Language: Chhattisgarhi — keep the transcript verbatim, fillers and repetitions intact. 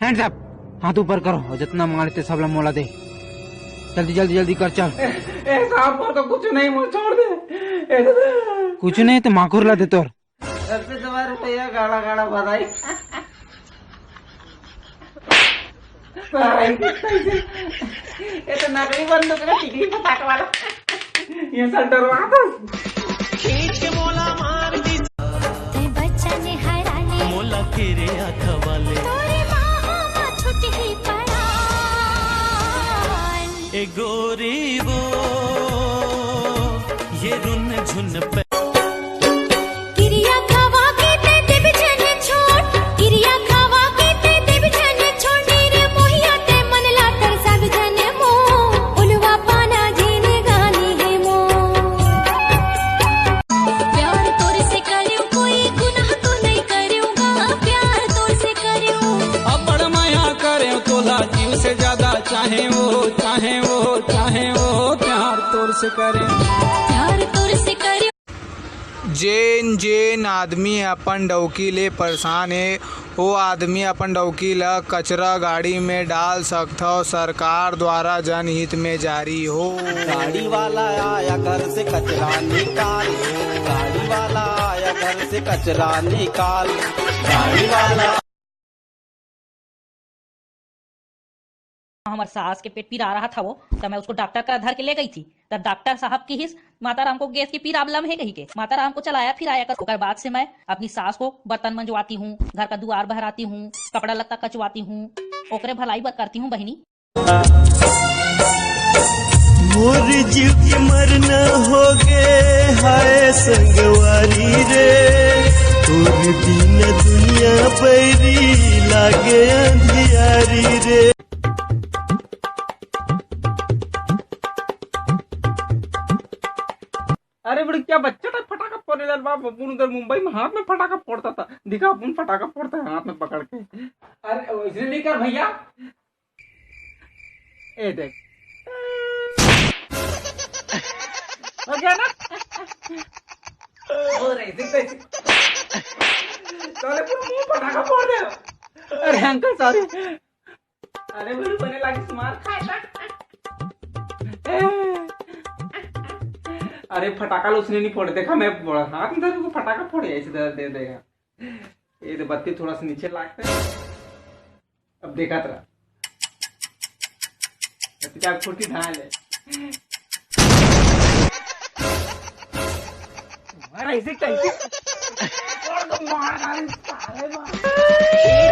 Hands up, हाथ ऊपर करो अउ जतना मांग लेते सब ला मोला दे। जल्दी, जल्दी, जल्दी कर, चल। ए, ए, साहब, मोर तो कुछ नहीं, मोर छोड़ दे। ए, दादा। कुछ नहीं तो माकुर ला दे तोर। सबसे तुम्हारे भैया गाड़ा गाड़ा बधाई। ये तो नकली बंदूक है, टिकली पटाख वाला। ये सब डरवा दो। खींच के मोला मार दी। ते बच्चा ने हराने। मोला तेरे आँख वाले। तोरे माँ हो माँ छुट ही परान। ए गोरी वो, ये रुन झुन पे। किरिया खावा के ते देव जने छोड़, किरिया खावा के ते देव जने छोड़, रे मोहिया ते मन ला तरसाव जने मो, उलवा पाना जेने गानी हे मो। प्यार तोर से करियो, कोई गुनाह तो नहीं करियो गा, प्यार तोर से करियो। अबड़ मया करे तोला जीव से ज्यादा, चाहे वो, चाहे वो, चाहे वो, प्यार तोर से करे। प्यार तोर से करियो। जेन जेन आदमी अपन डौकी ले परेशान हे, ओ आदमी अपन डौकी ल कचरा गाड़ी में डाल सकथव। सरकार द्वारा जनहित में जारी हो। गाड़ी वाला आया घर से कचरा निकाल, गाड़ी वाला आया घर से कचरा निकाल, गाड़ी वाला। हमर सास के पेट पीरा रहा था वो, त मैं उसको डॉक्टर करा धर के ले गई थी। त डॉक्टर साहब किहिस, माता राम को गैस की प्रॉब्लम है कही के। माता राम को चलाया फिराया कर। ओकर बाद से मैं अपनी सास को बर्तन मंजवाती हूँ, घर का दुआर बहराती हूँ, कपड़ा लत्ता कचवाती हूँ, ओकरे भलाई बर करती हूँ बहिनी। मोर जीव के मरना हो गे, हाय संगवारी रे, तोर बिना दुनिया बैरी लागे अंधियारी रे। अरे बड़े, क्या बच्चा टाइप फटाका फोड़े यार बाप, अपन उधर मुंबई में हाथ में फटाका फोड़ता था, दिखा अपन फटाका फोड़ता है हाथ में पकड़ के। अरे वैसे नहीं कर भैया, ए देख। हो गया ना? और ऐसे कैसे? साले पूरा मुंह पटाखा फोड़ दे। अरे अंकल, सॉरी। अरे मेरे बने लागे मार खाए। अरे फटाका लो, उसने नहीं फोड़े। देखा, मैं हाथ में धर के फटाका फोड़े, ऐसे दे देगा। ये तो बत्ती थोड़ा सा नीचे लागता है। अब देखा तेरा। अब क्या फुर्ती धान है। मारा इसे कैसे? मार, मार, साले मार।